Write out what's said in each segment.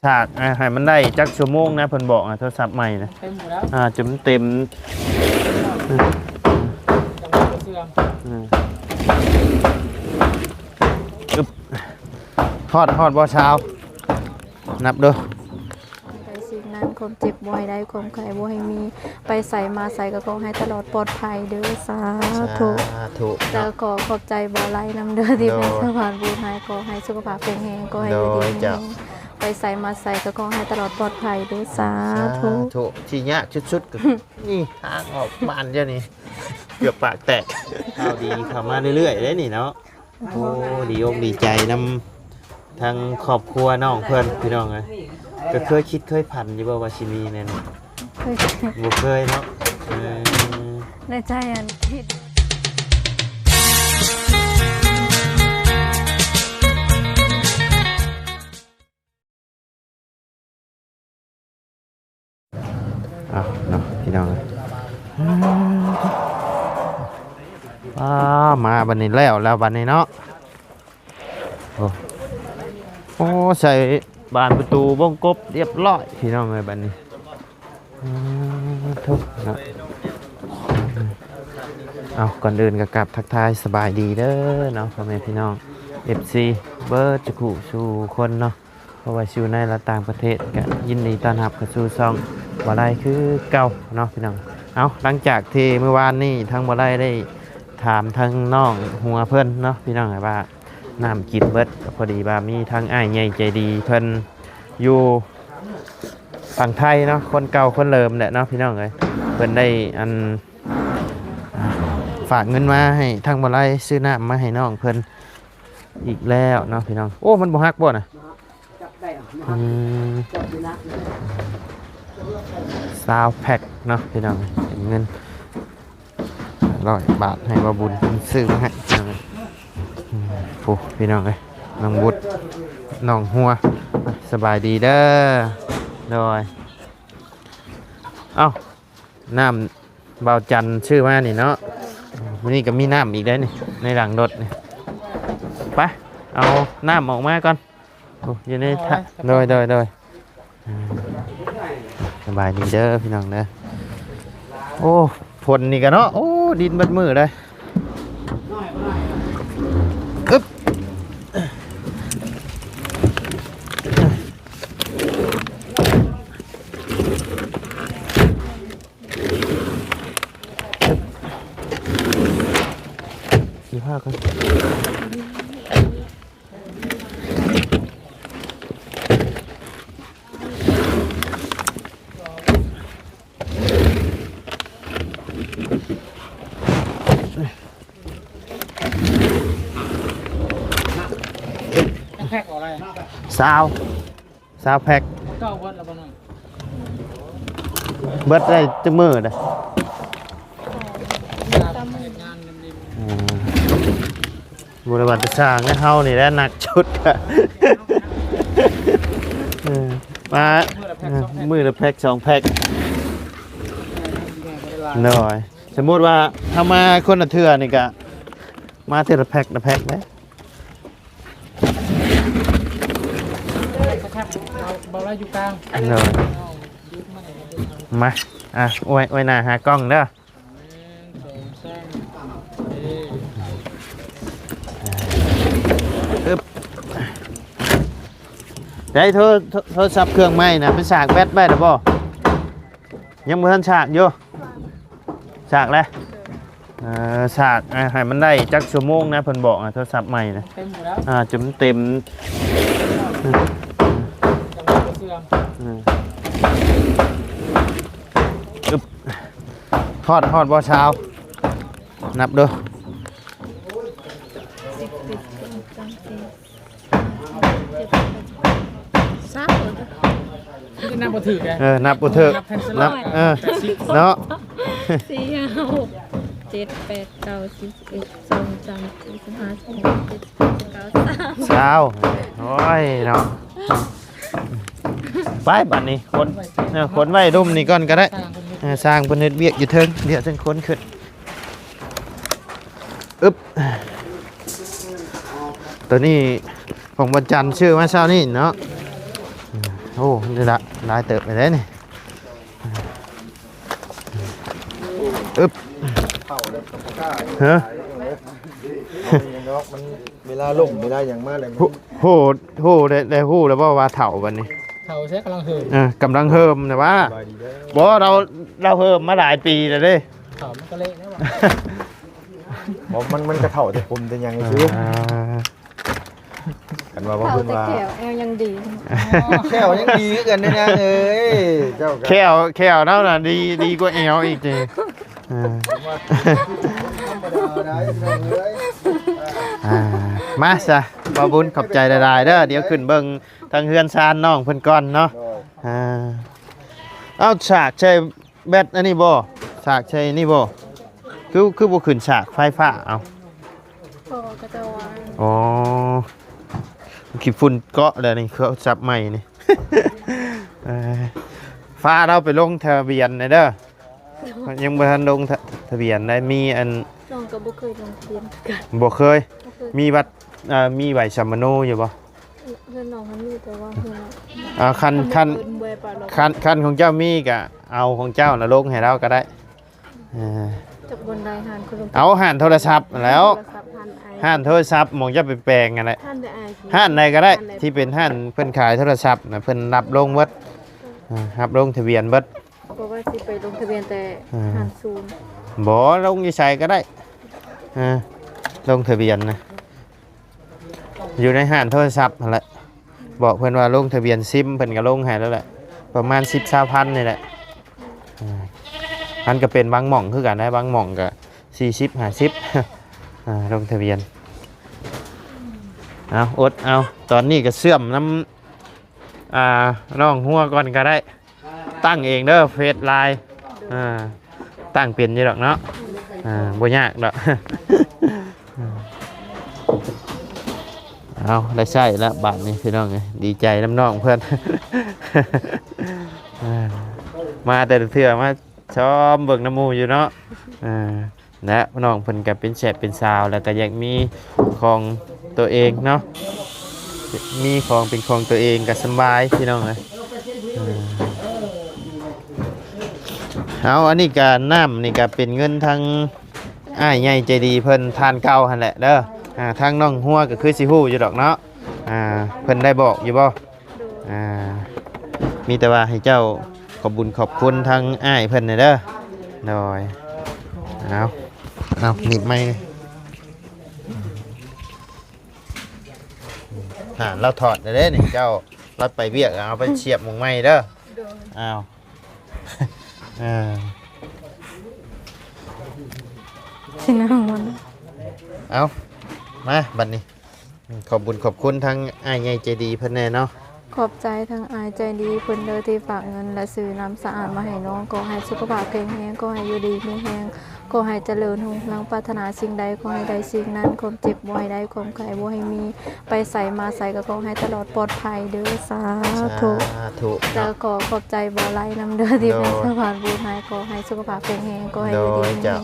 ສາກ ອ່າ ໃຫ້ມັນໄດ້ຈັກຊົ່ວໂມງນະ ເພິ່ນບອກນະ ໂທລະສັບໃໝ່ນະ ເຕັມໝົດແລ້ວ ອ່າ ຈົນເຕັມ ຈັງຫວະເຊື່ອມ ອືມ ອຶບ ຮອດ ຮອດບໍ່ຊາວ? ນັບເດີ້ ໄດ້ສິ່ງນັ້ນ ຄວາມເຈັບບໍ່ໃຫ້ໄດ້ ຄວາມໄຂ້ບໍ່ໃຫ້ມີ ໄປໃສມາໃສກໍຂໍໃຫ້ຕະຫຼອດປອດໄພເດີ້ ສາທຸ ສາທຸ ແລ້ວກໍຂອບໃຈບໍ່ໄຫຼນຳເດີ້ ທີ່ເປັນ ໂດຍ ສະພານບຸນໃຫ້ ຂໍໃຫ້ສຸຂະພາບແຂງແຮງ ຂໍໃຫ້ຢູ່ດີມີແຮງ ໂດຍ ເຈົ້າ ໄປໃສມາໃສກໍຂໍໃຫ້ຕະຫຼອດປອດໄພເດີ້ ສາທຸ ສາທຸ ທີ່ຍາກສຸດໆ ກໍຄື ນີ້ທາງອອກບ້ານເຈົ້ານີ້ ເກືອບປາກແຕກ ຂ່າວດີເຂົ້າມາເລື້ອຍໆເດ້ນີ້ເນາະ ໂອ້ ດີອົກດີໃຈນຳ ທາງຄອບຄົວນ້ອງເພິ່ນ ພີ່ນ້ອງເອີຍ ກໍເຄີຍຄິດເຄີຍຝັນຢູ່ບໍ່ວ່າຊິມີແນວນີ້? ບໍ່ເຄີຍເນາະ ເອີ ໃນໃຈອັນຄິດ ເອົາເນາະ ພີ່ນ້ອງເອີຍ ອ້າ ມາບັດນີ້ແລ້ວ ແລ້ວບັດນີ້ເນາະ ໂອ້ ໂອ້ ໃສ່ບານປະຕູວົງກົບຮຽບຮ້ອຍ ພີ່ນ້ອງເອີຍ ບັດນີ້ ອາ ທຸກເນາະ ເອົາ ກ່ອນອື່ນກໍກາບທັກທາຍສະບາຍດີເດີເນາະ ພໍ່ແມ່ພີ່ນ້ອງ ເອັຟຊີ ເບິດສູ່ຄູ່ສູ່ຄົນເນາະ ບໍ່ວ່າຊິຢູ່ໃນ ແລະ ຕ່າງປະເທດ ກໍຍິນດີຕ້ອນຮັບເຂົ້າສູ່ຊ່ອງບໍ່ໄດ້ຄືເກົ່າເນາະ ພີ່ນ້ອງ. ເອົາ ຫຼັງຈາກທີ່ມື້ວານນີ້ທາງບໍ່ໄດ້ໄດ້ຖາມທາງນ້ອງຫົວເພິ່ນເນາະ ພີ່ນ້ອງ ວ່ານ້ຳກິນເບິດ ກໍພໍດີວ່າມີທາງອ້າຍໃຫຍ່ໃຈດີເພິ່ນຢູ່ຝັ່ງໄທເນາະ ຄົນເກົ່າຄົນເດີມແຫຼະເນາະ ພີ່ນ້ອງເອີຍ ເພິ່ນໄດ້ອັນ ຝາກເງິນມາໃຫ້ທາງບໍ່ໄດ້ ຊື້ນ້ຳມາໃຫ້ນ້ອງເພິ່ນອີກແລ້ວເນາະ ພີ່ນ້ອງ. ໂອ້ ມັນບໍ່ຫັກບໍ່ນະ? ອືມ ຊາວແພັກເນາະ ພີ່ນ້ອງ ເປັນເງິນຫ້າຮ້ອຍບາດ ໃຫ້ບ່າວບຸນເພິ່ນຊື້ມາໃຫ້ ພີ່ນ້ອງ. ອືມ ໂອ້ ພີ່ນ້ອງເອີຍ ນ້ອງບຸດ ນ້ອງຫົວ ສະບາຍດີເດີ ໂດຍ ເອົ້າ ນ້ຳບ່າວຈັນຊື້ມານີ້ເນາະ ມື້ນີ້ກໍມີນ້ຳອີກໄດ໋ນີ້ ໃນຫຼັງລົດນີ້ ໄປ ເອົານ້ຳອອກມາກ່ອນ ໂອ້ ຢູ່ໃນ ໂດຍ ໂດຍ ໂດຍ ສະບາຍດີເດີພີ່ນ້ອງເດີ ໂອ້ ຝົນນີ້ກະເນາະ ໂອ້ ດິນເບິດມື້ເລີຍ ອຶບ ຊິພາກັນ ແພັກເອົາໄດ້ ຊາວ ຊາວແພັກ ເກົ່າເບິດແລ້ວບໍ່ນ້ອງ? ເບິດໄດ້ຈັກມື້ເດ້? ອືມ ບໍ່ໄດ້ວ່າແຕ່ຊ່າງນະ ເຮົານີ້ແຫຼະໜັກສຸດ ເອີ ມາ ມື້ລະແພັກ ເອີ ສອງແພັກ ມື້ລະແພັກສອງແພັກ ໂດຍ ສົມມຸດວ່າເຮົາມາຄົນລະເທື່ອນີ້ກະ ມາເທື່ອລະແພັກລະແພັກເດ້ ເບົາ ເບົາລາຍຢູ່ກາງ ໂດຍ ມາ ອ່ະ ອວຍ ອວຍໜ້າຫາກ້ອງເດີ ໜຶ່ງ ສອງ ສາມ ສີ່ ອຶບ ໄດ້ໂທ ໂທ ໂທລະສັບເຄື່ອງໃໝ່ນະ ໄປສາກແບັດໄວ້ແລ້ວບໍ່? ຍັງບໍ່ທັນສາກຢູ່ ສາກແລ້ວ ເອີ ສາກ ອ່າ ໃຫ້ມັນໄດ້ຈັກຊົ່ວໂມງນະ ເພິ່ນບອກນະ ໂທລະສັບໃໝ່ນະ ເຕັມໝົດແລ້ວ ອ່າ ຈົນເຕັມ ອືມ ອືມ ອຶບ ຮອດ ຮອດບໍ່ຊາວ? ນັບເດີ້ ສິບ ສິບເອັດ ສິບສອງ ສິບສາມ ສິບສີ່ ສິບຫ້າ ສິບຫົກ ສິບເຈັດ ສິບແປດ ສິບເກົ້າ ສາມ ນັບບໍ່ຖືກເດ້ ເອີ ນັບບໍ່ຖືກ ນັບແພນສະລອຍ ນັບ ເອີ ເນາະ ສີ່ ຫ້າ ຫົກ ເຈັດ ແປດ ເກົ້າ ສິບ ສິບເອັດ ສິບສອງ ສິບສາມ ສິບສີ່ ສິບຫ້າ ສິບຫົກ ສິບເຈັດ ສິບແປດ ສິບເກົ້າ ຊາວ ຊາວ ໂອ້ຍເນາະ ໄປບາດນີ້ ຂົນ ເອີ ຂົນໄວ້ລຸ່ມນີ້ກ່ອນກໍໄດ້ ຊ່າງເພິ່ນເຮັດ ເອີ ຊ່າງເພິ່ນເຮັດວຽກຢູ່ເທິງ ດຽວຈັ່ງຂົນຂຶ້ນ ອຶບ ໂຕນີ້ຂອງວັນຈັນຊື້ມາເຊົ້ານີ້ເນາະ ໂອ້ ນີ້ລະ ຫຼາຍເຕີບເລີຍເດ້ນີ້. ອຶບ ເຂົ້າແລ້ວກໍບໍ່ກ້າ ຮະ ເອົາເອງດອກ ມັນເວລາລົມເວລາຫຍັງມາແລ້ວ ໂຫ ໂຫ ໄດ້ ໄດ້ຮູ້ແລ້ວບໍ່ວ່າເຖົ້າບັດນີ້? ເຖົ້າແທ້ ກຳລັງເຫີມ ເອີ ກຳລັງເຫີມນະວ່າ. ສະບາຍດີເດີ. ບໍ່ ລາວ ລາວເຫີມມາຫຼາຍປີແລ້ວເດ້. ເຖົ້າມັນກໍເລະແລ້ວ. ບໍ່ ມັນ ມັນກໍເຖົ້າແຕ່ຜົມແຕ່ຫຍັງຊື່. ອ່າ ຄັນວ່າ ເຖົ້າແຕ່ແຂ້ວ ແອວຍັງດີ ແຂ້ວຍັງດີຄືກັນເດ້ນາງເອີຍ. ເຈົ້າກໍ ແຂ້ວ ແຂ້ວເຮົານະ ດີ ດີກວ່າແອວອີກຕິ. ເອີ ອ່າ ມາຊະ ບ່າວບຸນ ຂອບໃຈຫຼາຍໆເດີ. ດຽວຂຶ້ນເບິ່ງທາງເຮືອນຊານນ້ອງເພິ່ນກ່ອນເນາະ. ໂດຍ ອ່າ ເອົາ ສາກໃສ່ ແບັດອັນນີ້ບໍ່? ສາກໃສ່ນີ້ບໍ່? ຄື ຄືບໍ່ຂຶ້ນສາກໄຟຟ້າ? ເອົາ ເພາະວ່າເຂົາເຈົ້າວ່າ ອໍ ຂີ້ຝຸ່ນເກາະແລ້ວນີ້ ເຂົາສັບໃໝ່ນີ້. ເອີ ພາລາວໄປລົງທະບຽນແດ່ເດີ. ຍັງບໍ່ທັນລົງທະ ທະບຽນໄດ້. ມີອັນ ນ້ອງກໍບໍ່ເຄີຍລົງທະບຽນຄືກັນ. ບໍ່ເຄີຍ? ບໍ່ເຄີຍ. ມີບັດ ເອີ ມີໃບສຳມະໂນຢູ່ບໍ່? ເຮືອນນ້ອງຫັ້ນມີແຕ່ວ່າເຮືອນ ອ່າ ຄັນ ຄັນ ຄັນ ຄັນຂອງເຈົ້າມີກະເອົາຂອງເຈົ້ານະລົງໃຫ້ລາວກໍໄດ້. ເອີ ຈັກບ່ອນໃດ? ຮ້ານຂອງ ເອົາ ຮ້ານໂທລະສັບຫັ້ນແຫຼ້ວ. ໂທລະສັບ ຮ້ານໄອ ຮ້ານໂທລະສັບ ໝ່ອງເຈົ້າໄປແປງຫັ້ນແຫຼະ. ຮ້ານໃດກໍໄດ້ ຮ້ານໃດ ທີ່ເປັນຮ້ານເພິ່ນຂາຍໂທລະສັບນະ ເພິ່ນຮັບລົງເບິດ. ເອີ ຮັບລົງທະບຽນເບິດ. ບໍ່ວ່າຊິໄປລົງທະບຽນແຕ່ ອ່າ ຮ້ານສູນ ບໍ່ ລົງຢູ່ໃສກໍໄດ້. ເອີ ລົງທະບຽນນະ ຢູ່ໃນຮ້ານໂທລະສັບຫັ້ນແຫຼະ. ບອກເພິ່ນວ່າລົງທະບຽນຊິມ ເພິ່ນກໍລົງໃຫ້ແລ້ວແຫຼະ ປະມານສິບ ຊາວພັນນີ້ແຫຼະ. ອ່າ ມັນກໍເປັນບາງໝ່ອງຄືກັນນະ ບາງໝ່ອງກໍສີ່ສິບ ຫ້າສິບ ອ່າ ລົງທະບຽນ. ເອົາ ອົດເອົາ ຕອນນີ້ກໍເຊື່ອມນຳ ອ່າ ນ້ອງຫົວກ່ອນກໍໄດ້. ຕັ້ງເອງເດີ ເຟສ ລາຍ ອ່າ ຕັ້ງເປັນຢູ່ດອກເນາະ. ອ່າ ບໍ່ຍາກດອກ. ເອົາ ໄດ້ໃຊ້ແລ້ວບາດນີ້ ພີ່ນ້ອງເອີຍ ດີໃຈນຳນ້ອງເພິ່ນ. ອ່າ ມາແຕ່ລະເທື່ອມາຊອມເບິ່ງນຳໝູ່ຢູ່ເນາະ. ອ່າ ແລະ ນ້ອງເພິ່ນກໍເປັນແຊບເປັນສາວ ແລ້ວກໍຢາກມີຂອງຕົວເອງເນາະ. ມີຂອງເປັນຂອງຕົວເອງກໍສະບາຍ ພີ່ນ້ອງເອີຍ. ເອົາ ອັນນີ້ກໍ ນ້ຳນີ້ກໍເປັນເງິນທາງອ້າຍໃຫຍ່ໃຈດີເພິ່ນ ທ່ານເກົ່າຫັ້ນແຫຼະເດີ. ອ່າ ທາງນ້ອງຫົວກໍຄືຊິຮູ້ຢູ່ດອກເນາະ. ອ່າ ເພິ່ນໄດ້ບອກຢູ່ບໍ່? ໂດຍ ອ່າ ມີແຕ່ວ່າໃຫ້ເຈົ້າຂອບບຸນຂອບຄຸນທາງອ້າຍເພິ່ນແດ່ເດີ. ໂດຍ ເອົາ ເອົາ ໜີບໄມ້ ອ່າ ລາວຖອດແລ້ວເດ້ນີ້ ເຈົ້າ ລາວໄປວຽກ ເອົາໄປສຽບໝ່ອງໃໝ່ເດີ. ໂດຍ ອ້າວ ເອີ ຊິນັ່ງມັນ ເອົາ ມາບັດນີ້ ຂອບບຸນຂອບຄຸນທາງອ້າຍໃຫຍ່ໃຈດີເພິ່ນແດ່ເນາະ. ຂອບໃຈທາງອ້າຍໃຈດີເພິ່ນເດີ ທີ່ຝາກເງິນ ແລະ ຊື້ນ້ຳສະອາດມາໃຫ້ນ້ອງ. ຂໍໃຫ້ສຸຂະພາບແຂງແຮງ, ຂໍໃຫ້ຢູ່ດີມີແຮງ, ຂໍໃຫ້ຈະເລີນຮຸ່ງເຮືອງ, ປາດຖະໜາສິ່ງໃດຂໍໃຫ້ໄດ້ສິ່ງນັ້ນ, ຄວາມເຈັບບໍ່ໃຫ້ໄດ້, ຄວາມໄຂ້ບໍ່ໃຫ້ມີ, ໄປໃສມາໃສກໍຂໍໃຫ້ຕະຫຼອດປອດໄພເດີ. ສາທຸ ສາທຸເນາະ. ແລ້ວກໍຂອບໃຈບໍ່ໄຫຼນຳເດີ ທີ່ເປັນສະພານບຸນໃຫ້. ຂໍໃຫ້ສຸຂະພາບແຂງແຮງ, ຂໍໃຫ້ຢູ່ດີມີແຮງ. ໂດຍ ເຈົ້າ.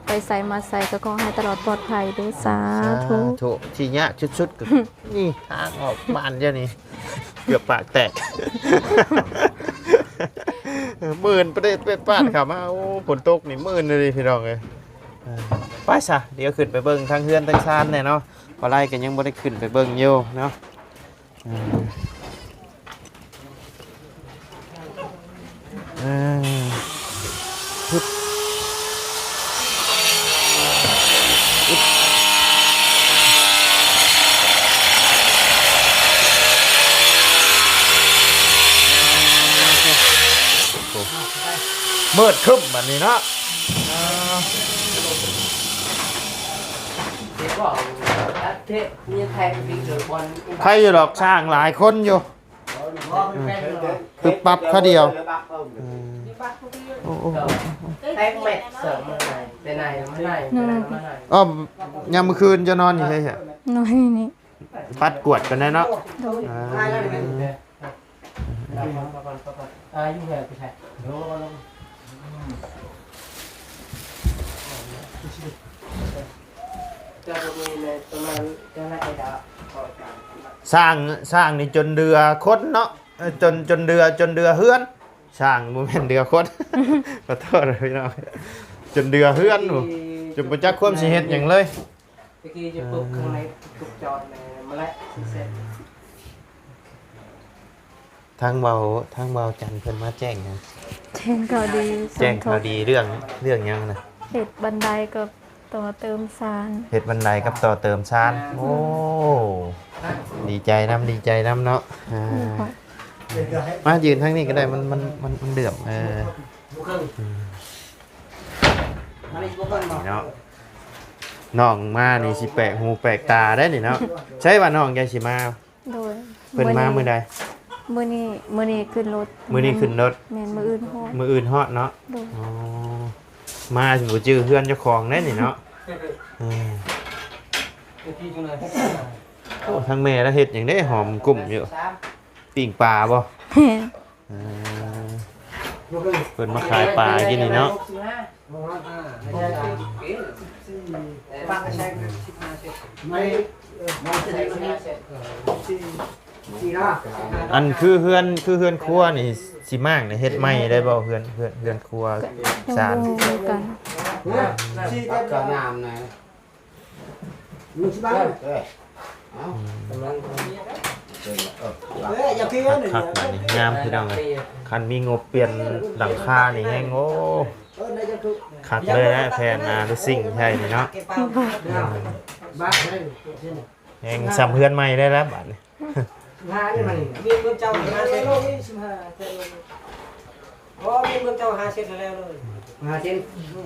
ໄປໃສມາໃສກໍຂໍໃຫ້ຕະຫຼອດປອດໄພເດີ. ສາທຸ ສາທຸ. ທີ່ຍາກສຸດໆກໍຄື ນີ້ທາງອອກບ້ານເຈົ້ານີ້ ເກືອບປາກແຕກ ມື່ນປະເດັດເປັດປາດເຂົ້າມາ. ໂອ້ ຝົນຕົກນີ້ມື່ນເລີຍພີ່ນ້ອງເອີຍ. ເອີ ໄປຊະ ດຽວຂຶ້ນໄປເບິ່ງທາງເຮືອນທາງຊານແດ່ເນາະ. ບໍ່ໄຫຼກໍຍັງບໍ່ໄດ້ຂຶ້ນໄປເບິ່ງຢູ່ເນາະ. ເອີ ເອີ ຮຶບ ຮຶບ ໂອ້ ມືດຄຶ້ມບັດນີ້ເນາະ. ເອີ ໃຜຢູ່ດອກ ຊ່າງຫຼາຍຄົນຢູ່. ປຶບປັບຄາວດຽວ. ໂອ້ ໂອ້ ອ້ອມຍາມມື້ຄືນເຈົ້ານອນຢູ່ໃສ? ນອນຢູ່ນີ້. ປັດກວດກັນແດ່ເນາະ. ໂດຍ. ອ່າ ຊ່າງ ຊ່າງນີ້ຈົນເຫຼືອຄົນເນາະ. ເອີ ຈົນ ຈົນເດືອ ຈົນເດືອເຮືອນ ຊ່າງ ບໍ່ແມ່ນເດືອຄົນ ຂໍໂທດພີ່ນ້ອງ ຈົນເດືອເຮືອນພຸ້ນ ຈົນບໍ່ຈັກຄວາມຊິເຮັດຫຍັງເລີຍ. ຕະກີ້ຈະປຸກຂ້າງໃນ ປຸກຈອດແລ້ວມາແລະຊິເສັດ. ທາງເວົ້າ ທາງເວົ້າຈັນເພິ່ນມາແຈ້ງຫຍັງ? ແຈ້ງຂ່າວດີ ແຈ້ງຂ່າວດີເລື່ອງ ເລື່ອງຫຍັງນະ? ເຮັດບັນໄດກັບຕໍ່ເຕີມຊານ ເຮັດບັນໄດກັບຕໍ່ເຕີມຊານ. ໂອ້ ດີໃຈນຳ ດີໃຈນຳເນາະ. ອ່າ ມາຢືນທາງນີ້ກໍໄດ້ ມັນ ມັນ ມັນ ມັນເຫຼືອມ ເອີ ອືມ ນີ້ເນາະ ນ້ອງມານີ້ຊິແປກຫູແປກຕາໄດ໋ນີ້ເນາະ. ໃສວ່ານ້ອງໃຫຍ່ຊິມາ? ໂດຍ ເພິ່ນມາມື້ໃດ? ມື້ນີ້ ມື້ນີ້ຂຶ້ນລົດ ມື້ນີ້ຂຶ້ນລົດ ແມ່ນ ມື້ອື່ນຮອດ ມື້ອື່ນຮອດເນາະ. ໂດຍ ອໍ ມາຊິບໍ່ຈື່ເຮືອນເຈົ້າຂອງໄດ໋ນີ້ເນາະ. ເອີ ໂອ້ ທາງແມ່ລະເຮັດຫຍັງເດ້ ຫອມກຸ້ມຢູ່ ປີ້ງປາບໍ່? ແມ່ນ ເອີ ເພິ່ນມາຂາຍປາກິນນີ້ເນາະ. ອັນຄືເຮືອນ ຄືເຮືອນຄົວນີ້ ຊິມ້າງນີ້ເຮັດໃໝ່ໄດ້ບໍ່? ເຮືອນ ເຮືອນ ເຮືອນຄົວສານ ຍັງບໍ່ຮູ້ຄືກັນ. ຄັກໆ ບາດນີ້ງາມພີ່ນ້ອງເອີຍ. ຄັນມີງົບປ່ຽນຫຼັງຄານີ້ແຮງ ໂອ້ ຄັກເລີຍແຫຼະ ແຜ່ນອາລູຊິງໃຫຍ່ນີ້ເນາະ. ແຮງສ່ຳເຮືອນໃໝ່ໄດ້ແລ້ວບາດນີ້.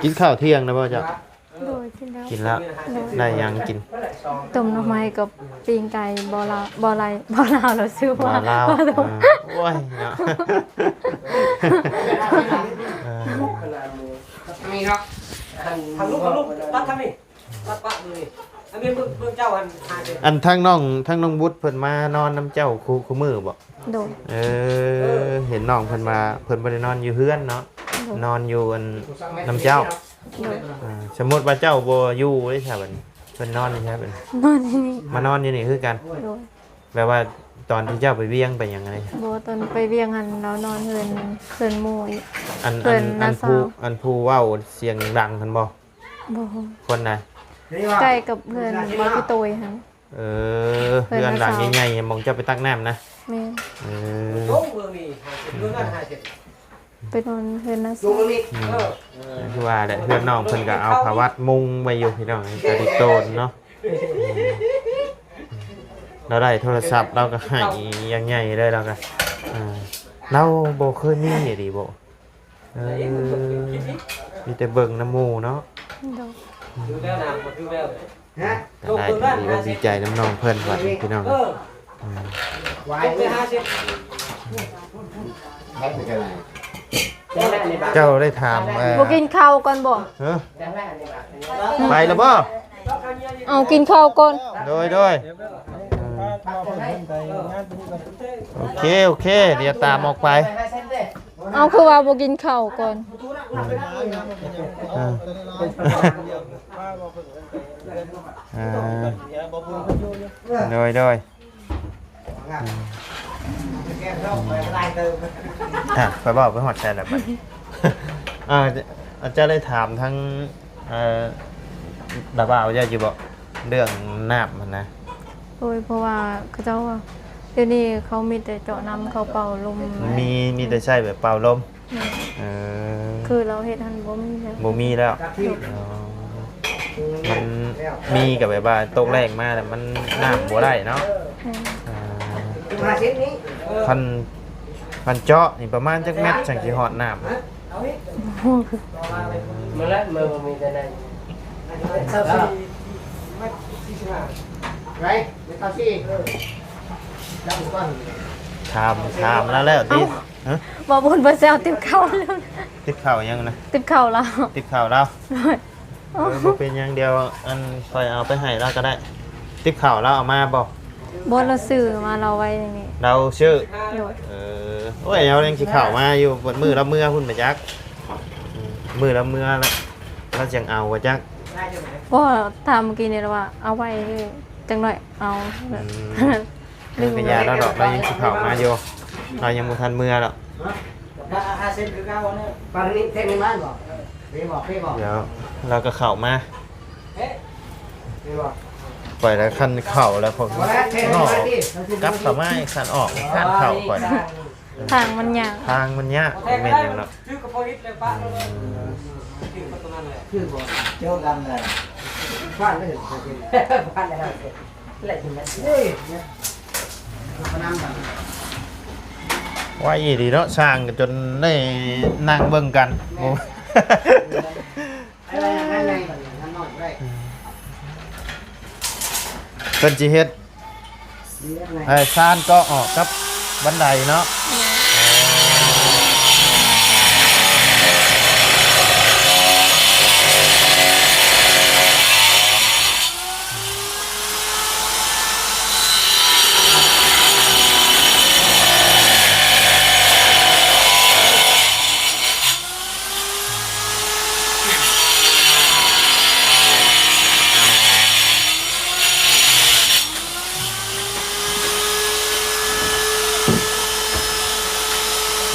ກິນເຂົ້າທ່ຽງແລ້ວບໍ່ເຈົ້າ? ໂດຍ ກິນແລ້ວ ກິນແລ້ວ. ໂດຍ ໄດ້ຫຍັງກິນ? ຕົ້ມໜໍ່ໄມ້ກັບປີ້ງໄກ່. ບໍ່ລາວ ບໍ່ລາວ ບໍ່ລາວ ລາວຊື່ວ່າ ບໍ່ລາວ. ເອີ ໂອ້ຍເນາະ ເອີ ທາງນີ້ເນາະ ທາງລູກ ທາງລູກ ຕັດທາງນີ້ ຕັດປະມືນີ້. ອັນນີ້ເບິ່ງ ເບິ່ງເຈົ້າຫັ້ນຫາເສດ ອັນທາງນ້ອງ ທາງນ້ອງບຸດເພິ່ນມານອນນຳເຈົ້າຄູ່ ຄູ່ມື້ບໍ່? ໂດຍ ເອີ ເຫັນນ້ອງເພິ່ນວ່າເພິ່ນບໍ່ໄດ້ນອນຢູ່ເຮືອນເນາະ. ໂດຍ ນອນຢູ່ອັນນຳເຈົ້າ. ໂດຍ ອ່າ ສົມມຸດວ່າເຈົ້າບໍ່ຢູ່ເດ້ຊະ ບັດນີ້ເພິ່ນນອນຢູ່ໃສບັດນີ້? ນອນຢູ່ນີ້ ມານອນຢູ່ນີ້ຄືກັນ. ໂດຍ ແບບວ່າຕອນທີ່ເຈົ້າໄປວຽງໄປຫຍັງຫັ້ນ? ບໍ່ ຕອນໄປວຽງຫັ້ນລາວນອນເຮືອນ ເຮືອນໝູ່ອີກ. ອັນ ເພື່ອນ ອັນ ອັນຜູ້ ອັນຜູ້ເວົ້າສຽງດັງຫັ້ນບໍ່? ບໍ່ ຄົນໃດ? ໃກ້ກັບເຮືອນບໍ່ພີ່ໂຕຍຫັ້ນ. ເອີ ເຮືອນຫຼັງໃຫຍ່ໆ ໝ່ອງເຈົ້າໄປຕັກນ້ຳນະ? ແມ່ນ ເອີ ໄປນອນເຮືອນນາຊາວ. ອືມ ຄືວ່າແຫຼະ ເຮືອນນ້ອງເພິ່ນກໍເອົາຜ້າວັດມຸງໄວ້ຢູ່ພີ່ນ້ອງ ກະດິໂຕນເນາະ. ລາວໄດ້ໂທລະສັບ ລາວກໍໃຫ້ຢ່າງໃຫຍ່ເລີຍ ລາວກໍ ເອີ ລາວບໍ່ເຄີຍມີອີ່ຫຼີບໍ່? ເອີ ມີແຕ່ເບິ່ງນຳໝູ່ເນາະ. ໂດຍ ອືມ ກໍໄດ້ດີອົກດີໃຈນຳນ້ອງເພິ່ນ ບັດນີ້ພີ່ນ້ອງ. ເອີ ອືມ ເຈົ້າໄດ້ຖາມ ເອີ ບໍ່ກິນເຂົ້າກ່ອນບໍ່? ເອີ ໄປແລ້ວບໍ່? ເອົາ ກິນເຂົ້າກ່ອນ. ໂດຍ ໂດຍ ເອີ ໂອເຄ ໂອເຄ ດຽວຕາມອອກໄປ. ເອົາ ຄືວ່າບໍ່ກິນເຂົ້າກ່ອນ? ອືມ ເອີ ເອີ ໂດຍ ໂດຍ ອືມ ອ່ະ ຂ້ອຍເວົ້າໄປຮອດໃສລະບັດນີ້? ອ່າ ອາດຈະໄດ້ຖາມທາງ ເອີ ລາວວ່າເຈົ້າຢູ່ບໍ່ ເລື່ອງນ້ຳຫັ້ນນະ? ໂດຍ ເພາະວ່າເຂົາເຈົ້າວ່າ ດຽວນີ້ເຂົາມີແຕ່ເຈາະນ້ຳເຂົ້າເປົ່າລົມ. ມີ ມີແຕ່ໃຊ້ແບບເປົ່າລົມ. ແມ່ນ ເອີ ຄືລາວເຮັດຫັ້ນບໍ່ມີແລ້ວ ບໍ່ມີແລ້ວ. ອໍ ມັນມີກໍແບບວ່າຕົກແລ້ງມາແລ້ວມັນ ນ້ຳບໍ່ໄດ້ເນາະ. ແມ່ນ ອ່າ ຄັນ ຄັນເຈາະນີ້ປະມານຈັກແມັດຈັ່ງຊິຮອດນ້ຳ? ມາແລ້ວ ມາບໍ່ມີແຕ່ໃນ ຊາວສີ່ ໄປ ໄປຊາວສີ່ ເອີ ຈັບກ່ອນ ຖາມ ຖາມລາວແລ້ວຕິ? ເອົ້າ ຮະ ບໍ່ບຸນບໍ່ແຊວຕິບເຂົ້າ ຕິບເຂົ້າຫຍັງນະ? ຕິບເຂົ້າລາວ ຕິບເຂົ້າລາວ. ໂດຍ ເອີ ບໍ່ເປັນຫຍັງ ດຽວອັນຂ້ອຍເອົາໄປໃຫ້ລາວກໍໄດ້. ຕິບເຂົ້າລາວເອົາມາບໍ່? ບໍ່ ລາວຊື້ມາ ລາວໄວ້ໃນນີ້ ລາວຊື້. ໂດຍ ເອີ ໂອ້ຍ ລາວຍັງຊິເຂົ້າມາຢູ່ ເບິດມື້ລາວເມືອພຸ້ນໄປຈັກ. ອືມ ມື້ລາວເມືອລະ ລາວຈັ່ງເອົາວ່າຈັກ. ບໍ່ ຖາມມື້ກີ້ນີ້ລາວວ່າເອົາໄວ້ຈັກໜ້ອຍເອົາ. ອືມ ເອີ ກໍຢ່າລາວດອກ ລາວຍັງຊິເຂົ້າມາຢູ່. ລາວຍັງບໍ່ທັນເມືອດອກ. ປານນີ້ເທັງໃຫ້ມັນບໍ່? ເປບໍ່? ເປບໍ່? ດຽວລາວກໍເຂົ້າມາ. ຂ້ອຍລະຄັນເຂົ້າແລ້ວ ຂ້ອຍກໍກັບເຂົ້າມາອີກ ຄັນອອກຄັນເຂົ້າຂ້ອຍ. ທາງມັນຍາກ ທາງມັນຍາກ ບໍ່ແມ່ນຫຍັງດອກ. ໄວອີ່ຫຼີເນາະ ສ້າງກໍຈົນໄດ້ນັ່ງເບິ່ງກັນ. ໂອ້ ເພິ່ນຊິເຮັດ ເອີ ຊານກໍອອກກັບບັນໄດເນາະ.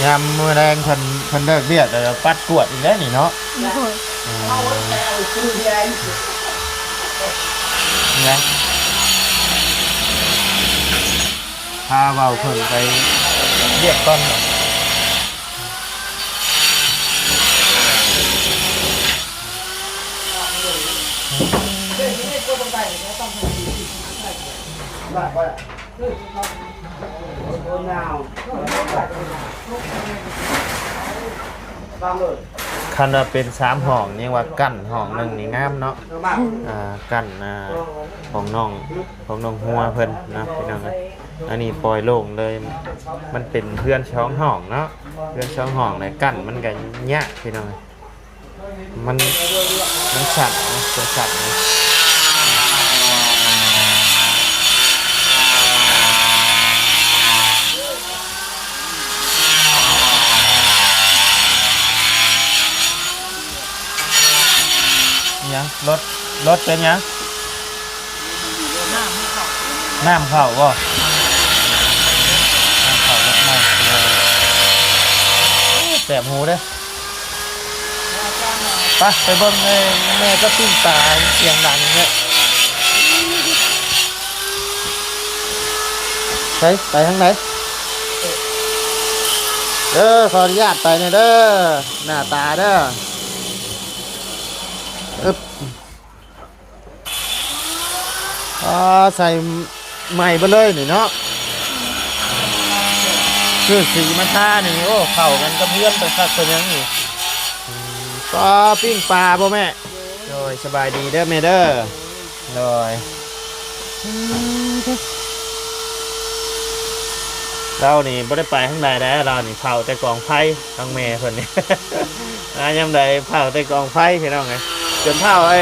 ຍາມມື້ແລງເພິ່ນ ເພິ່ນເລີກວຽກແລ້ວ ປັດກວດອີກແລ້ວນີ້ເນາະ. ໂດຍ ອືມ ນະ ພາເວົ້າເພິ່ນໄປວຽກກ່ອນ. ຄັນວ່າເປັນສາມຫ້ອງ ຍັງວ່າກັ້ນຫ້ອງໜຶ່ງນີ້ງາມເນາະ. ອ່າ ກັ້ນ ອ່າ ຂອງນ້ອງ ຂອງນ້ອງຫົວເພິ່ນເນາະ ພີ່ນ້ອງເອີຍ. ອັນນີ້ປ່ອຍໂລ່ງເລີຍ ມັນເປັນເຮືອນສອງຫ້ອງເນາະ ເຮືອນສອງຫ້ອງແລ້ວ ກັ້ນມັນກໍຍາກ ພີ່ນ້ອງເອີຍ. ມັນ ມັນສັ່ນເນາະ ມັນສັ່ນເນາະ. ຫຍັງ? ລົດ ລົດເປັນຫຍັງ? ນ້ຳເຂົ້າບໍ່? ນ້ຳເຂົ້າລົດໃໝ່ ແສບຫູເດ້. ໄປ ໄປເບິ່ງແມ່ ແມ່ກັບປີ້ງປາ ສຽງດັງແທ້. ໃສ ໄປທາງໃດ? ເດີ ຂໍອະນຸຍາດໄປແດ່ເດີ ໜ້າຕາເດີ. ອຶບ. ອ່າ ໃສ່ໃໝ່ເບິດເລີຍນີ້ເນາະ. ຄືສີມາທານີ້ ໂອ້ ເຂົ້າກັນກັບເຮືອນໄປຄັກປານຫຍັງນີ້. ອືມ ປາ ປີ້ງປາບໍ່ແມ່? ໂດຍ ສະບາຍດີເດີແມ່ເດີ. ໂດຍ ລາວນີ້ບໍ່ໄດ້ໄປທາງໃດແລ້ວ ລາວນີ້ເຝົ້າແຕ່ກອງໄຟ ທາງແມ່ເພິ່ນນີ້ ມາຍາມໃດເຝົ້າແຕ່ກອງໄຟ ພີ່ນ້ອງເອີຍ. ຈົນເຖົ້າ ເອີ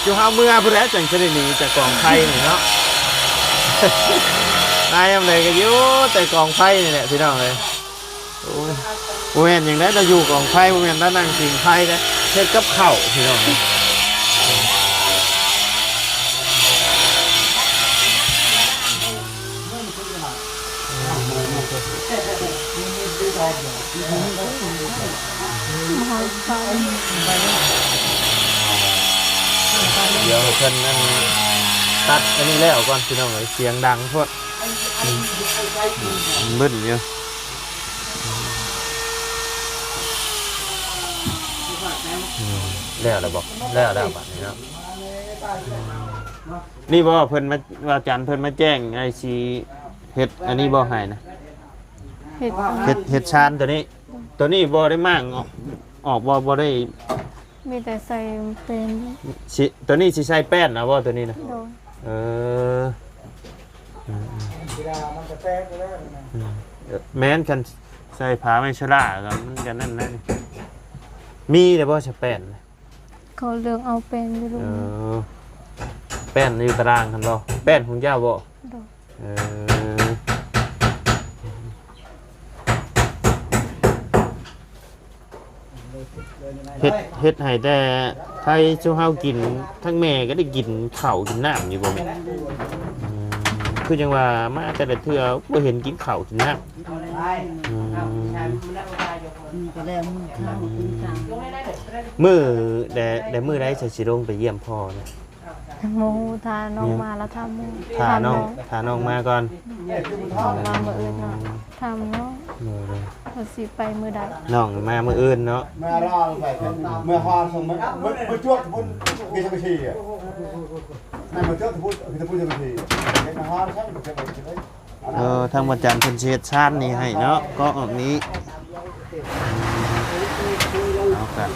ຈຸເຮົາເມືອພຸ້ນແຫຼະ ຈັ່ງຊິໄດ້ໜີຈາກກອງໄຟນີ້ເນາະ. ມາຍາມໃດກໍຢູ່ແຕ່ກອງໄຟນີ້ແຫຼະ ພີ່ນ້ອງເອີຍ. ໂອ້ຍ ບໍ່ແມ່ນຫຍັງໃດ ລາວຢູ່ກອງໄຟ ບໍ່ແມ່ນລາວນັ່ງຜິງໄຟເດ້ ເຮັດກັບເຂົ້າ ພີ່ນ້ອງ. ດຽວໃຫ້ເພິ່ນອັນ ຕັດອັນນີ້ແລ້ວກ່ອນ ພີ່ນ້ອງເອີຍ ສຽງດັງໂພດ ບຶ້ນຢູ່. ອືມ ແລ້ວແລ້ວບໍ? ແລ້ວແລ້ວບາດນີ້ເນາະ. ນີ້ບໍ ເພິ່ນມາ ວ່າຈັນເພິ່ນມາແຈ້ງ ໄອ້ຊິເຮັດອັນນີ້ບໍໃຫ້ນະ? ເຮັດ ເຮັດ ເຮັດຊານໂຕນີ້ ໂຕນີ້ບໍ່ໄດ້ມ້າງອອກ ອອກບໍ່ ບໍ່ໄດ້ ມີແຕ່ໃສ່ແປ້ນ ຊິ ໂຕນີ້ຊິໃສ່ແປ້ນນະບໍ່ ໂຕນີ້ນະ? ໂດຍ ເອີ ອືມ ອືມ ເວລາມັນກະແຕກຢູ່ແລ້ວນະ ອືມ ແມ່ນ ຄັນໃສ່ຜ້າໄມ້ຊະລາກໍມັນກໍນັ້ນແຫຼະນີ້ ມີແລ້ວບໍ່ຊະແປ້ນ? ເຂົາເລືອກເອົາແປ້ນຢູ່ ເອີ ແປ້ນຢູ່ຕາລ່າງຫັ້ນບໍ່? ແປ້ນຂອງເຈົ້າບໍ່? ໂດຍ ເອີ ເຮັດ ເຮັດໃຫ້ແຕ່ໄທຊຸມເຮົາກິນ ທັງແມ່ກໍໄດ້ກິນເຂົ້າກິນນ້ຳຢູ່ບໍ່ແມ່? ອືມ ຄືຈັ່ງວ່າມາແຕ່ລະເທື່ອບໍ່ເຫັນກິນເຂົ້າກິນນ້ຳ. ອືມ ອືມ ກໍແລ້ວມື້ເຊົ້າຄືກັນ ມື້ໃດ ແຕ່ມື້ໃດຈະຊິລົງໄປຢ້ຽມພໍ່ນະ? ຍັງບໍ່ຮູ້ ຖ້ານ້ອງມາແລ້ວຖາມນ້ອງ ຖ້ານ້ອງ ຖ້ານ້ອງມາກ່ອນ ອືມ ອອກມາມື້ອື່ນເນາະ ຖາມນ້ອງ ໂດຍໆ ວ່າຊິໄປມື້ໃດ ນ້ອງມາມື້ອື່ນເນາະ ເອີ ທາງວັນຈັນເພິ່ນຊິເຮັດຊານນີ້ໃຫ້ເນາະ ກໍອອກນີ້ ເອົາ ກະ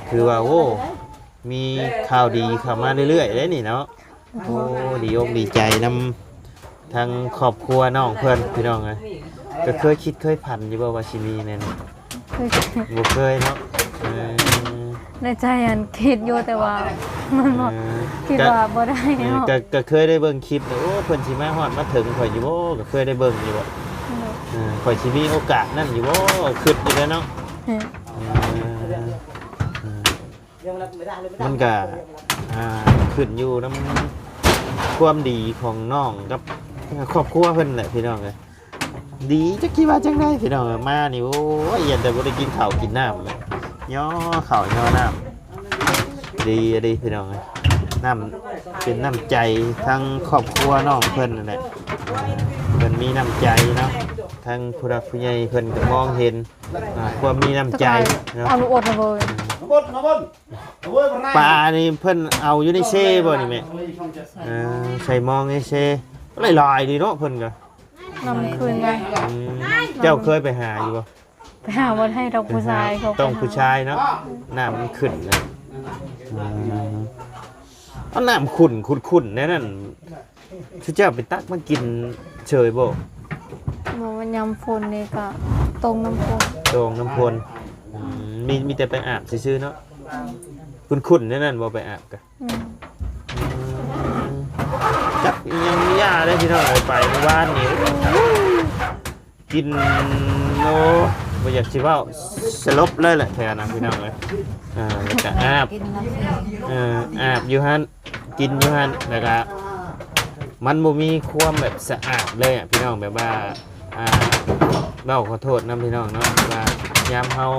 ຖືວ່າ ໂອ້ ມີຂ່າວດີເຂົ້າມາເລື້ອຍໆເດ້ນີ້ເນາະ ໂອ້ ດີອົກດີໃຈນຳ ທາງຄອບຄົວນ້ອງເພິ່ນ ພີ່ນ້ອງເອີຍ ກໍເຄີຍຄິດເຄີຍຝັນຢູ່ບໍ່ວ່າຊິມີແນວນີ້? ບໍ່ເຄີຍເນາະ ເອີ ໃນໃຈຫັ້ນຄິດຢູ່ ແຕ່ວ່າມັນບໍ່ ເອີ ຄິດວ່າບໍ່ໄດ້ເນາະ ເອີ ກໍ ກໍເຄີຍໄດ້ເບິ່ງຄລິບ ໂອ້ ເພິ່ນຊິມາຮອດມາເຖິງຂ້ອຍຢູ່ບໍ່ ກໍເຄີຍໄດ້ເບິ່ງຢູ່ບໍ່ ໂດຍ ເອີ ຂ້ອຍຊິມີໂອກາດນັ້ນຢູ່ບໍ່ ຄິດຢູ່ແລ້ວເນາະ ເອີ ເອີ ມັນກະ ອ່າ ຂຶ້ນຢູ່ນຳຄວາມດີຂອງນ້ອງກັບຄອບຄົວເພິ່ນແຫຼະພີ່ນ້ອງເອີຍ ດີຈັກຊິວ່າຈັ່ງໃດພີ່ນ້ອງເອີຍ ມານີ້ ໂອ້ຍ ຢ້ານແຕ່ບໍ່ໄດ້ກິນເຂົ້າກິນນ້ຳ ຍໍເຂົ້າຍໍນ້ຳ ດີອີ່ຫຼີພີ່ນ້ອງເອີຍ ນ້ຳ ເປັນນ້ຳໃຈທາງຄອບຄົວນ້ອງເພິ່ນນັ້ນແຫຼະ ເພິ່ນມີນ້ຳໃຈເນາະ ທາງຜູ້ຫຼັກຜູ້ໃຫຍ່ເພິ່ນກໍມອງເຫັນ ອ່າ ຄວາມມີນ້ຳໃຈເນາະ ເອົາລູກອົດມາເບິ່ງ ປານີ້ເພິ່ນເອົາຢູ່ໃນເຊບໍ່ນີ້ແມ່? ເອີ ໃສ່ມອງໃນເຊ ຫຼາຍໆດີເນາະເພິ່ນກໍ ນ້ຳມັນຂຶ້ນໄງ ອືມ ເຈົ້າເຄີຍໄປຫາຢູ່ບໍ່? ໄປຫາບໍ່ໄດ້ດອກ ໄປຫາ ຜູ້ຊາຍ ຕ້ອງຜູ້ຊາຍເນາະ ນ້ຳມັນຂຶ້ນນະ ອືມ ເອົານ້ຳຂຸ້ນຂຸ້ນແນວນັ້ນ ຊຸເຈົ້າໄປຕັກມາກິນເສີຍບໍ່? ບໍ່ ຍາມຝົນນີ້ກະຕົງນ້ຳຝົນ ຕົງນ້ຳຝົນ ອືມ ມີ ມີແຕ່ໄປອາບຊື່ໆເນາະ ຂຸ້ນໆແນວນັ້ນບໍ່ໄປອາບກະ ອືມ ອືມ ຈັກອີ່ຫຍັງມີຢາເດ້ພີ່ນ້ອງເອີຍ ໄປມື້ວານນີ້ ກິນ ໂອ້ ບໍ່ຢາກຊິເວົ້າ ສະຫຼົບເລີຍແຫຼະແຖວນັ້ນພີ່ນ້ອງເອີຍ ອ່າ ແລ້ວກະອາບ ກິນນ້ຳ ເອີ ອາບຢູ່ຫັ້ນ ກິນຢູ່ຫັ້ນ ແລ້ວກະມັນບໍ່ມີຄວາມແບບສະອາດເລີຍອະພີ່ນ້ອງ ແບບວ່າ ອ່າ ເວົ້າຂໍໂທດນຳພີ່ນ້ອງເນາະ ແບບວ່າຍາມເຮົາ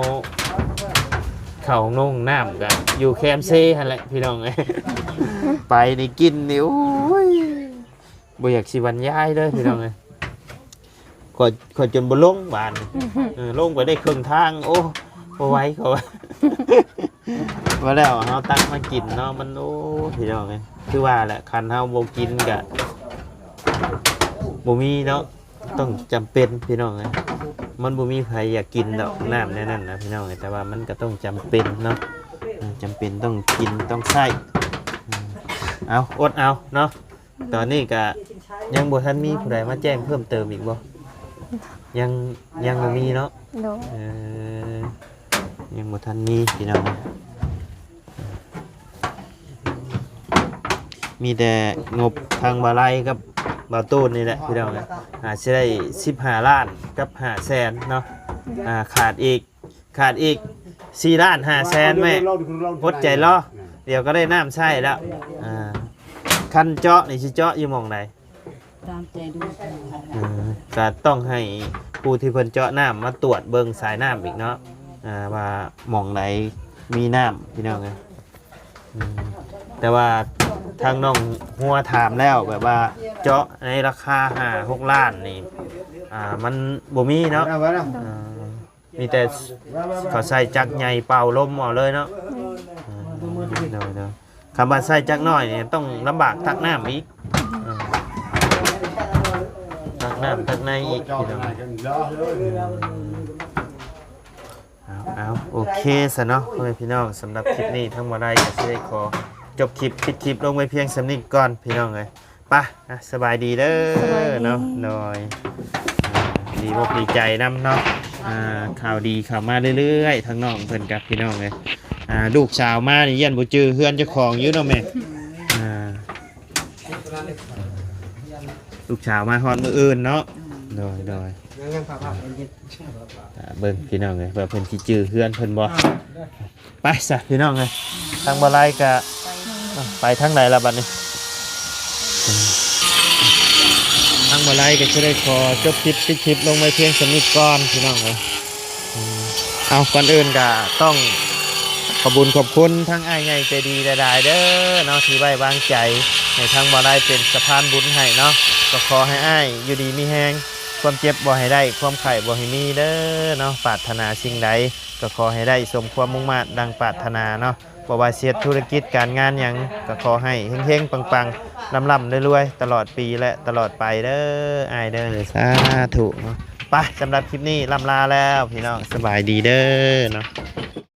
ເຂົ້າຫ້ອງນ້ຳກະຢູ່ແຄມເຊຫັ້ນແຫຼະພີ່ນ້ອງເອີຍ ໄປນີ້ກິນນີ້ ໂອ້ຍ ບໍ່ຢາກຊິບັນຍາຍເລີຍພີ່ນ້ອງເອີຍ ຂ້ອຍ ຂ້ອຍຈົນບໍ່ລົງບາດນີ້ ເອີ ລົງໄປໄດ້ເຄິ່ງທາງ ໂອ້ ບໍ່ໄຫວ ເຂົາວ່າ ວ່າແລ້ວເຮົາຕັກມາກິນເນາະ ມັນ ໂອ້ ພີ່ນ້ອງເອີຍ ຄືວ່າແຫຼະ ຄັນເຮົາບໍ່ກິນກະບໍ່ມີເນາະ ຕ້ອງຈຳເປັນພີ່ນ້ອງເອີຍ ມັນບໍ່ມີໃຜຢາກກິນດອກ ນ້ຳແນວນັ້ນນະພີ່ນ້ອງເອີຍ ແຕ່ວ່າມັນກະຕ້ອງຈຳເປັນເນາະ ເອີ ຈຳເປັນຕ້ອງກິນຕ້ອງໃຊ້ ເອົາ ອົດເອົາເນາະ ຕອນນີ້ກະຍັງບໍ່ທັນມີຜູ້ໃດມາແຈ້ງເພີ່ມເຕີມອີກບໍ່? ຍັງ ຍັງບໍ່ມີເນາະ? ໂດຍ ເອີ ຍັງບໍ່ທັນມີພີ່ນ້ອງ ມີແຕ່ງົບທາງບ່າວໄລກັບບ່າວຕູນນີ້ແຫຼະພີ່ນ້ອງ ອາດຊິໄດ້ສິບຫ້າລ້ານກັບຫ້າແສນເນາະ ອາ ຂາດອີກ ຂາດອີກສີ່ລ້ານຫ້າແສນແມ່ ອົດໃຈລໍ ດຽວກໍໄດ້ນ້ຳໃຊ້ແລ້ວ ອ່າ ຄັນເຈາະນີ້ຊິເຈາະຢູ່ໝ່ອງໃດ? ຕາມໃຈດູ ເອີ ກໍຕ້ອງໃຫ້ຜູ້ທີ່ເພິ່ນເຈາະນ້ຳມາຕວດເບິ່ງສາຍນ້ຳອີກເນາະ ອ່າ ວ່າໝ່ອງໃດມີນ້ຳ ພີ່ນ້ອງເອີຍ ອືມ ແຕ່ວ່າທາງນ້ອງຫົວຖາມແລ້ວ ແບບວ່າເຈາະໃນລາຄາຫ້າຫົກລ້ານນີ້ ອ່າ ມັນບໍ່ມີເນາະ ເອີ ມີແຕ່ເຂົາໃຊ້ຈັກໃຫຍ່ເປົ່າລົມເອົາເລີຍເນາະ ອືມ ໂດຍໆ ຄຳວ່າໃຊ້ຈັກນ້ອຍນີ້ຕ້ອງລຳບາກຕັກນ້ຳອີກ ເອີ ຕັກນ້ຳຕັກໃນອີກ ພີ່ນ້ອງ ເອົາ ເອົາ ໂອເຄຊະເນາະ ພໍ່ແມ່ພີ່ນ້ອງ ສຳລັບຄລິບນີ້ທາງບໍ່ໄດ້ກໍຊິໄດ້ຂໍຈົບຄລິບ ປິດຄລິບລົງໄວ້ພຽງສ່ຳນີ້ກ່ອນ ພີ່ນ້ອງເອີຍ ໄປ ອ່ະ ສະບາຍດີເດີ ສະບາຍດີ ເນາະ ໂດຍ ອ່າ ດີອົກດີໃຈນຳເນາະ ອ່າ ຂ່າວດີເຂົ້າມາເລື້ອຍໆ ທາງນ້ອງເພິ່ນກັບ ພີ່ນ້ອງເອີຍ ອ່າ ລູກສາວມານີ້ຢ້ານບໍ່ຈື່ເຮືອນເຈົ້າຂອງຢູ່ເນາະແມ່ ອ່າ ລູກສາວມາຮອດມື້ອື່ນເນາະ ໂດຍ ໂດຍ ຍັງ ຍັງພາ ພາ ເບິ່ງພີ່ນ້ອງເອີຍ ວ່າເພິ່ນຊິຈື່ເຮືອນເພິ່ນບໍ່ ອ່າ ໄປຊະພີ່ນ້ອງເອີຍ ທາງບໍ່ໄລກະ ໄປທາງໃດລະບັດນີ້ ທາ ບໍ່ຫຼາຍກໍຊິໄດ້ຂໍຈົບຄລິບ ປິດຄລິບລົງໄວ້ພຽງສ່ຳນີ້ກ່ອນພີ່ນ້ອງເອີຍ. ອືມ ເອົາ ກ່ອນອື່ນກໍຕ້ອງຂອບບຸນຂອບຄຸນທາງອ້າຍໃຫຍ່ໃຈດີຫຼາຍໆເດີເນາະ ທີ່ໄວ້ວາງໃຈໃຫ້ທາງບໍ່ຫຼາຍເປັນສະພານບຸນໃຫ້ເນາະ. ກໍຂໍໃຫ້ອ້າຍຢູ່ດີມີແຮງ ຄວາມເຈັບບໍ່ໃຫ້ໄດ້ ຄວາມໄຂ້ບໍ່ໃຫ້ມີເດີເນາະ. ປາດຖະໜາສິ່ງໃດກໍຂໍໃຫ້ໄດ້ສົມຄວາມມຸ່ງມາດດັ່ງປາດຖະໜາເນາະ. ບໍ່ວ່າຊິເຮັດທຸລະກິດການງານຫຍັງ ກໍຂໍໃຫ້ເຮັງໆປັງໆ ລ່ຳໆລວຍໆ ຕະຫຼອດປີ ແລະ ຕະຫຼອດໄປເດີອ້າຍເດີ ສາທຸເນາະ. ໄປ ສຳລັບຄລິບນີ້ລ່ຳລາແລ້ວພີ່ນ້ອງ ສະບາຍດີເດີເນາະ.